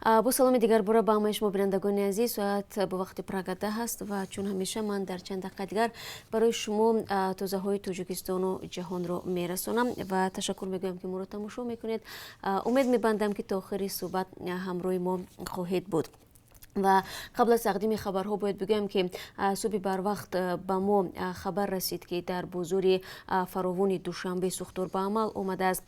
Бо саломи дигар бора ба ҳамаи шумо, бинандагони азиз. Соат бо вақти Прага 10 аст ва чун ҳамеша ман дар чанд дақиқа дигар барои шумо тозаҳои Тоҷикистону ҷаҳонро мерасонам ва ташаккур мегӯям, ки моро тамошо мекунед. Умед мебандам, ки то охири суҳбат ҳамроҳи мо хоҳед буд. Ва қабл аз тақдими хабарҳо бояд бигӯям, ки субҳи барвақт ба мо хабар расид, ки дар бозори фаровони Душанбе сӯхтор ба амал омадааст.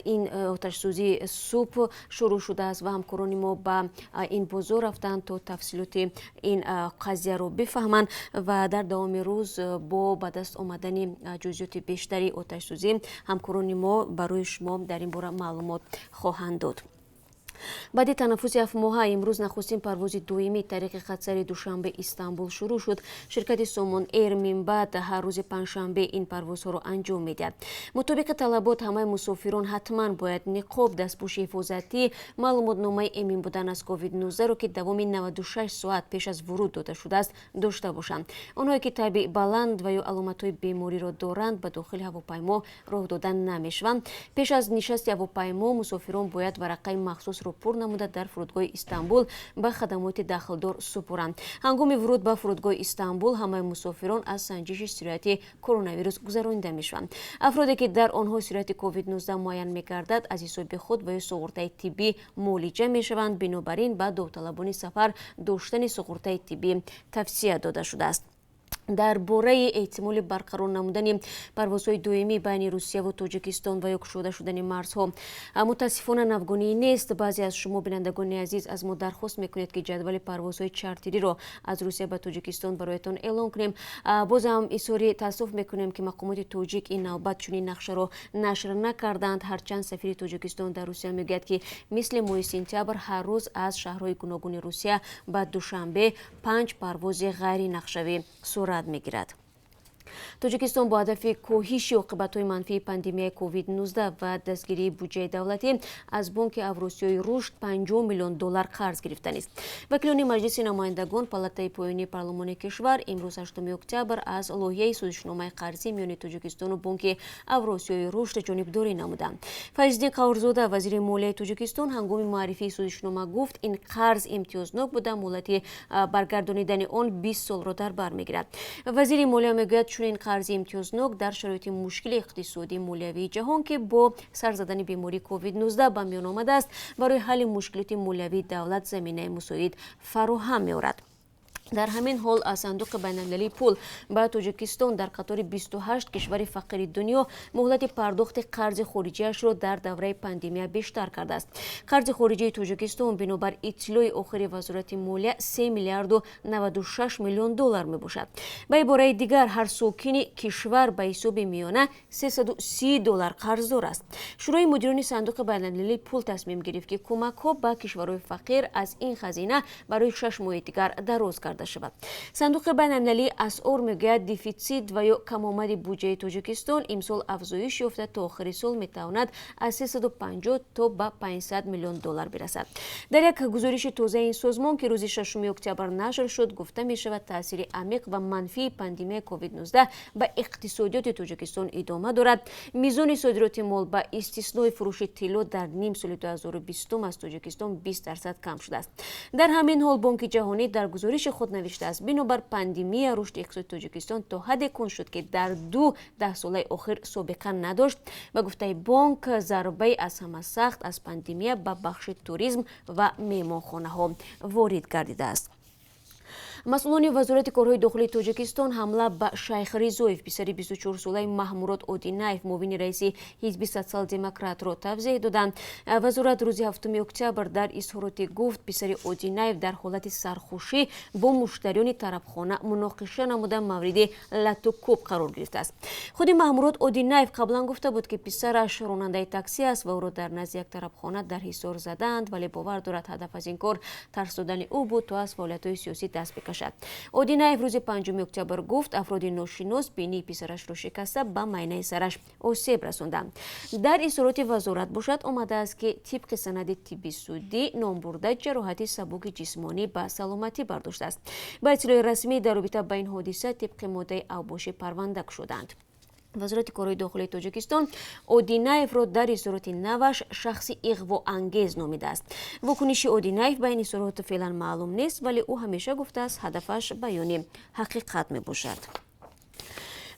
Ин оташсӯзӣ субҳ шурӯъ шудааст ва ҳамкорони мо ба ин бозор рафтанд, то тафсилоти ин қазияро бифаҳманд ва дар давоми рӯз бо ба даст омадани ҷузъиёти бештари оташсӯзӣ ҳамкорони мо барои шумо дар ин бора маълумот хоҳанд дод. Баъди танаффуси 7 моҳа имрӯз нахустин парвози доимӣ тариқи хатсайри Душанбе Истанбул шурӯъ шуд. Ширкати Сомон Эйр минбаъд ҳар рӯзи панҷшанбе ин парвозҳоро анҷом медиҳад. Мутобиқи талабот, ҳамаи мусофирон ҳатман бояд ниқоб, дастпӯши ҳифозатӣ, маълумотномаи эмин будан аз COVID-19-ро, ки давоми 96 соат пеш аз вуруд дода шудааст, дошта бошанд. Онҳое ки таби баланд ва ё аломатҳои бемориро доранд, ба дохили ҳавопаймо роҳ дода намешаванд. Пеш аз нишасти ҳавопаймо мусофирон бояд варақаи махсусро пур намуда, дар фурудгоҳи Истанбул ба хадамоти дахлдор супоранд. Ҳангоми вуруд ба фурудгоҳи Истанбул ҳамаи мусофирон аз санҷиши сирояти коронавирус гузаронида мешаванд. Афроде ки дар онҳо сирояти COVID-19 муайян мегардад, аз ҳисоби худ ва ё суғуртаи тиббӣ муолиҷа мешаванд. Бинобар ин ба довталабони сафар доштани суғуртаи тиббӣ тавсия дода шудааст. Дар бораи эҳтимоли барқарор намудани парвозҳои доимӣ байни Русияву Тоҷикистон ва ё кушода шудани марзҳо, мутаассифона, навгонӣ нест. Баъзе аз шумо, бинандагони азиз, аз мо дархост мекунед, ки ҷадвали парвозҳои чартериро аз Русия ба Тоҷикистон бароятон эълон кунем. Бозам изҳори таассуф мекунем, ки мақомоти тоҷик ин навбат чунин нақшаро нашр накарданд. Ҳарчанд сафири Тоҷикистон дар Русия мегӯяд, ки мисли моҳи сентябр ҳар рӯз аз шаҳрҳои гуногуни Русия ба Душанбе панҷ парвози ғайринақшавӣ сурат мегирад. Тоҷикистон бо ҳадафи коҳиши оқибатҳои манфии пандемияи COVID-19 ва дастгирии буҷаи давлатӣ аз Бонки Авросиёи рушд 50 миллион доллар қарз гирифтанист. Вакилони Маҷлиси намояндагон, палатаи поёнии парлумони кишвар, имрӯз, 8 октябр, аз лоиҳаи созишномаи қарзӣ миёни Тоҷикистону Бонки Авросиёи рушд ҷонибдорӣ намуданд. Файзиддин Қаҳҳорзода, вазири молияи Тоҷикистон, ҳангоми муаррифии созишнома гуфт, ин қарз имтиёзнок буда, муҳлати баргардонидани он 20 солро дар бар мегирад. Вазири молия мегӯяд, чунин қарзи имтиёзнок дар шароити мушкили иқтисодии молиявии ҷаҳон, ки бо сар задани бемории COVID-19 ба миён омадааст, барои ҳалли мушкилоти молиявии давлат заминаи мусоид фароҳам меорад. Дар ҳамин ҳол, Сандуқи байналмилалии пул ба Тоҷикистон дар қатори 28 кишвари фақири дунё муҳлати пардохти қарзи хориҷиашро дар давраи пандемия бештар кардааст. Қарзи хориҷии Тоҷикистон, бинобар иттилои охири Вазорати молия, 3 миллиарду 96 миллион доллар мебошад. Ба ибораи дигар, ҳар сокини кишвар ба ҳисоби миёна 330 доллар қарздор аст. Шӯрои мудирони Сандуқи байналмилалии пул тасмим гирифт, ки кӯмакҳо ба кишварҳои фақир аз ин хазина барои 6 моҳи дигар дароз карда шавад. Сандуқи байналмилалии асъор мегӯяд, дефитсит ва ё камомади буҷаи Тоҷикистон имсол афзоиш ёфта, то охири сол метавонад аз 350 то ба 500 миллион доллар бирасад. Дар як гузориши тозаи ин созмон, ки рӯзи 6 октябр нашр шуд, гуфта мешавад, таъсири амиқ ва манфии пандемияи COVID-19 ба иқтисодиёти Тоҷикистон идома дорад. Мизони содироти мол, ба истиснои фурӯши тилло, дар ним соли 2020 аз Тоҷикистон 20% кам шудааст. Дар ҳамин ҳол, Бонки Ҷаҳонӣ дар гузориши худ навиштааст, бинобар пандемия рушди иқтисоди Тоҷикистон то ҳадде кунд шуд, ки дар ду даҳсолаи охир собиқа надошт. Ба гуфтаи бонк, зарбаи аз ҳама сахт аз пандемия ба бахши туризм ва меҳмонхонаҳо ворид гардидааст. Масъулони Вазорати корҳои дохилии Тоҷикистон ҳамла ба Шайх Ризоев, писари 24-солаи Маҳмурод Одинаев, муовини раиси ҳизби Социал-демократро тавзеҳ доданд. Вазорат рӯзи 7 октябр дар изҳороте гуфт, писари Одинаев дар ҳолати сархушӣ бо муштариёни тарабхона муноқиша намуда, мавриди лату кӯб қарор гирифтааст. Худи Маҳмурод Одинаев қаблан гуфта буд, ки писараш ронандаи таксӣ аст ва ӯро дар назди як тарабхона дар Ҳисор задаанд, вале бовар дорад, ҳадаф аз ин кор тарс додани ӯ буд, то аз фаъолиятҳои сиёсӣ даст бикашад. Одинаев рӯзи 5 октябр гуфт, афроди ношинос бинии писарашро шикаста, ба майнаи сараш осеб расонданд. Дар изҳороти вазорат бошад, омадааст, ки тибқи санади тибби судӣ номбурда ҷароҳати сабуки ҷисмонӣ ба саломатӣ бардоштааст. Ба иттилои расмӣ, дар робита ба ин ҳодиса тибқи моддаи авбошӣ парванда кушоданд. Вазорати корҳои дохилии Тоҷикистон Одинаевро дар изҳороти наваш шахси иғвоангез номидааст. Вокуниши Одинаев ба ин изҳорот феълан маълум нест, вале ӯ ҳамеша гуфтааст, ҳадафаш баёни ҳақиқат мебошад.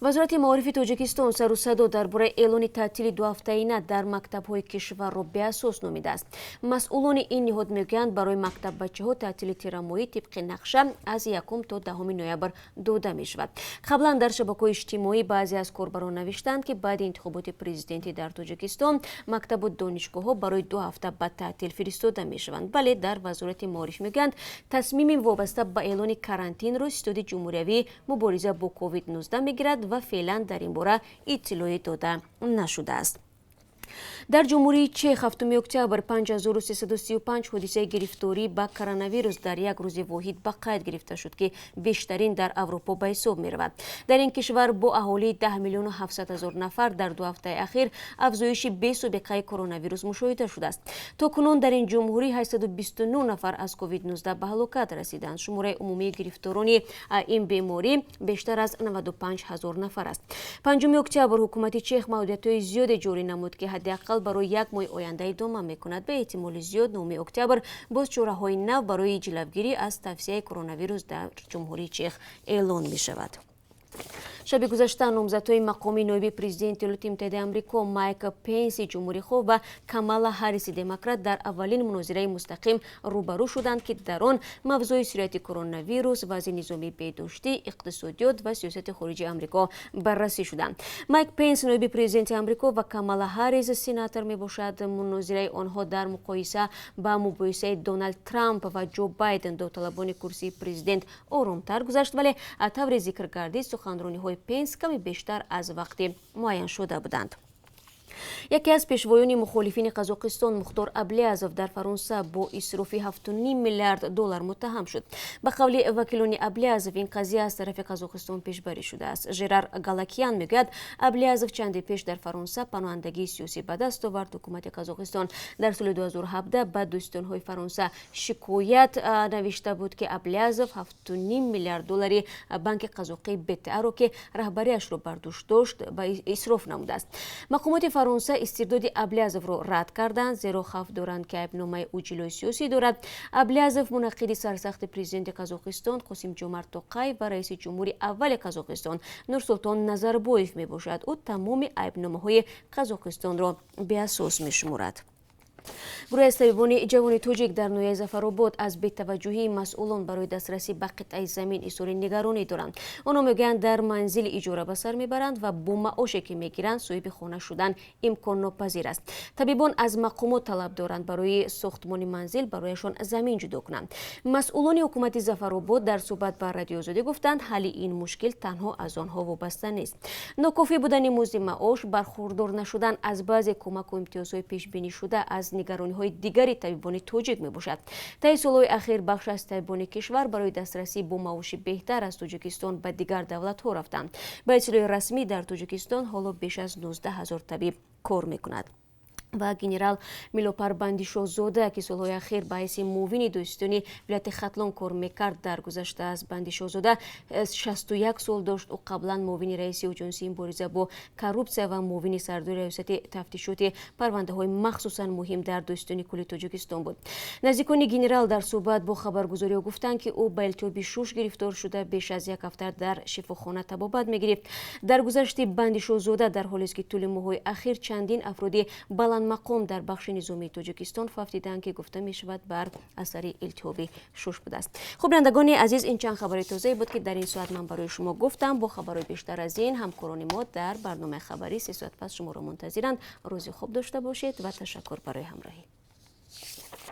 Вазорати маорифи Тоҷикистон сару садо дар бораи эълони таътили дуҳафтаина дар мактабҳои кишварро беасос номидааст. Масъулони ин ниҳод мегӯянд, барои мактаббачаҳо таътили тирамоҳӣ тибқи нақша аз 1 то 10 ноябр дода мешавад. Қаблан дар шабакаҳои иҷтимоӣ баъзе аз корбарон навиштанд, ки баъди интихоботи президентӣ дар Тоҷикистон мактабу донишгоҳҳо барои 2 ҳафта ба таътил фиристода мешаванд. Вале дар Вазорати маориф мегӯянд, тасмими вобаста ба эълони карантинро Ситоди ҷумҳуриявии мубориза бо COVID-19 мегирад ва феълан дар ин бора иттилоъе дода нашудааст. Дар Ҷумҳурии Чех 7 октябр 5335 ҳодисаи гирифторӣ ба коронавирус дар як рӯзи воҳид ба қайд гирифта шуд, ки бештарин дар Аврупо ба ҳисоб меравад. Дар ин кишвар бо аҳолии 10 миллиону 700 ҳазор нафар дар 2 ҳафтаи ахир афзоиши бесобиқаи коронавирус мушоҳида шудааст. То кунун дар ин ҷумҳурӣ 829 нафар аз COVID-19 ба ҳалокат расиданд. Шумораи умумии гирифторони ин беморӣ бештар аз 95 ҳазор нафар аст. 5 октябр ҳукумати Чех маҳдудиятҳои зиёде ҷорӣ намуд, ки ҳадди ақал барои як моҳи оянда идома мекунад. Ба эҳтимоли зиёд, 9 октябр боз чораҳои нав барои ҷилавгирӣ аз тавсеаи коронавирус дар Ҷумҳурии Чех эълон мешавад. Шаби гузашта номзадҳои мақоми ноиби президенти Иёлоти Муттаҳидаи Амрико Майк Пенси ҷумҳурихоҳ ва Камала Ҳарриси демократ дар аввалин мунозираи мустақим рӯбарӯ шуданд, ки дар он мавзӯи сирояти коронавирус, вазъи низоми беҳдоштӣ, иқтисодиёт ва сиёсати хориҷии Амрико баррасӣ шуданд. Майк Пенс ноиби президенти Амрико ва Камала Ҳаррис сенатор мебошад. Мунозираи онҳо дар муқоиса ба мубоҳисаи Доналд Трамп ва Ҷо Байден, довталабони курсии президент, оромтар гузашт, вале тавре зикр гардид, суханрониҳои Пенс каме бештар аз вақти муайяншуда буданд. Яке аз пешвоёни мухолифини Қазоқистон Мухтор Аблязов дар Фаронса бо исрофи 7,5 миллиард доллар муттаҳам шуд. Ба қавли вакилони Аблязов, ин қазия аз тарафи Қазоқистон пешбарӣ шудааст. Жерар Галакиян мегӯяд, Аблязов чанде пеш дар Фаронса паноҳандагии сиёсӣ ба даст овард. Ҳукумати Қазоқистон дар соли 2017 ба дӯстонҳои Фаронса шикоят навишта буд, ки Аблязов 7,5 миллиард доллари банки қазоқии БТАро, ки раҳбариашро бар дӯш дошт, ба исроф намудааст. Мақомоти Фаронса истирдоди Аблязовро рад карданд, зеро хавф доранд, ки айбномаи ӯ ҷилои сиёсӣ дорад. Аблязов мунаққиди сарсахти президенти Қазоқистон Қосимҷомарт Тоқаев ва раиси ҷумҳури аввали Қазоқистон Нурсултон Назарбоев мебошад. Ӯ тамоми айбномаҳои Қазоқистонро беасос мешуморад. Гурӯҳи аз табибони ҷавони тоҷик дар ноҳияи Зафаробод аз бетаваҷҷӯҳии масъулон барои дастрасӣ ба қитъаи замин изҳори нигаронӣ доранд. Онҳо мегӯянд, дар манзили иҷора ба сар мебаранд ва бо маоше, ки мегиранд, соҳиби хона шудан имконнопазир аст. Табибон аз мақомот талаб доранд, барои сохтмони манзил барояшон замин ҷудо кунанд. Масъулони ҳукумати Зафаробод дар суҳбат ба Радиои Озодӣ гуфтанд, ҳалли ин мушкил танҳо аз онҳо вобаста нест. Нокофӣ будани музди маош, бархурдор нашудан аз баъзе кӯмаку имтиёзҳои пешбинишуда аз нигарониҳои дигари табибони тоҷик мебошад. Таи солҳои ахир бахш аз табибони кишвар барои дастрасӣ бо маоши беҳтар аз Тоҷикистон ба дигар давлатҳо рафтанд. Ба иттилои расмӣ, дар Тоҷикистон ҳоло беш аз 19 ҳазор табиб кор мекунад. Ва генерал Милопар Бандишозода, ки солҳои ахир ба ҳайси муовини додситони вилояти Хатлон кор мекард, даргузаштааст. Бандишозода 61 сол дошт. Ӯ қаблан муовини раиси оҷонсии мубориза бо коррупсия ва муовини сардори раёсати тафтишоти парвандаҳои махсусан муҳим дар Додситони кулли Тоҷикистон буд. Наздикони генерал дар суҳбат бо хабаргузориҳо гуфтанд, ки ӯ ба илтиҳоби шуш гирифтор шуда, беш аз як ҳафта дар шифохона табобат мегирифт. Даргузашти Бандишозода дар ҳолест, ки тӯли моҳҳои ахир чандин афроди баландмақом дар бахши низомии Тоҷикистон фавтиданд, ки гуфта мешавад, бар асари илтиҳоби шуш будааст. Хуб, бинандагони азиз, ин чанд хабари тозае буд, ки дар ин соат ман барои шумо гуфтам. Бо хабарҳои бештар аз ин ҳамкорони мо дар барномаи хабарӣ 3 соат пас шуморо мунтазиранд. Рӯзи хуб дошта бошед ва ташаккур барои ҳамроҳӣ.